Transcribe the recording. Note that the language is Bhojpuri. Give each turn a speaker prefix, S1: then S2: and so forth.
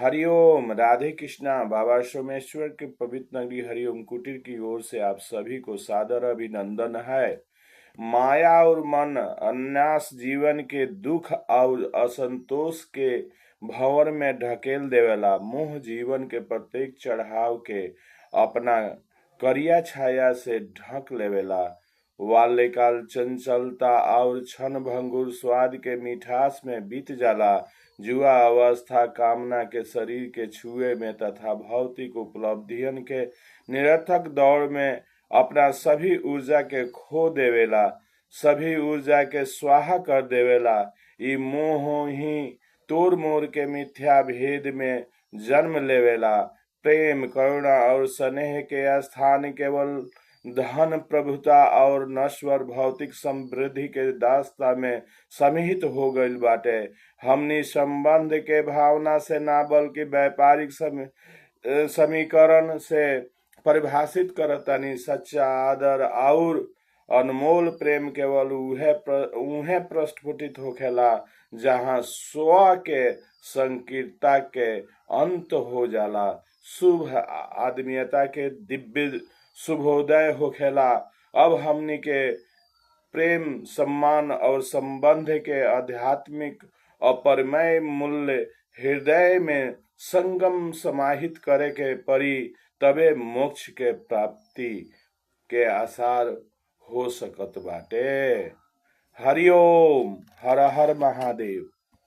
S1: हरिओम, राधे कृष्णा। बाबा सोमेश्वर के पवित्र नगरी हरिओम कुटीर की ओर से आप सभी को सादर अभिनंदन है। माया और मन अन्यास जीवन के दुख और असंतोष के भंवर में ढकेल देवेला। मोह जीवन के प्रत्येक चढ़ाव के अपना करिया छाया से ढक लेवेला। बाल्यकाल चंचलता और क्षण भंगुर स्वाद के मिठास में बीत जाला। जुआ अवस्था कामना के शरीर के छुए में तथा भौतिक उपलब्धियन के निरर्थक दौड़ में अपना सभी ऊर्जा के खो देवेला, सभी ऊर्जा के स्वाहा कर देवेला। ई मोह ही तोड़ मोड़ के मिथ्या भेद में जन्म लेवेला। प्रेम, करुणा और स्नेह के स्थान केवल धन, प्रभुता और नश्वर भौतिक समृद्धि के दास्ता में समिहित हो गईल बाटे। हमनी संबंध के भावना से ना बल्कि व्यापारिक समीकरण से परिभाषित करतानी। सच्चा आदर और अनमोल प्रेम केवल उहे प्रस्फुटित होखेला जहाँ स्व के संकीर्णता के अंत हो जाला, शुभ आदमीयता के दिव्य शुभोदय होखेला। अब हमनी के प्रेम, सम्मान और संबंध के आध्यात्मिक अपरिमेय मूल्य हृदय में संगम समाहित करे के परी, तबे मोक्ष के प्राप्ति के आसार हो सकत बाटे। हरिओम, हर हर महादेव।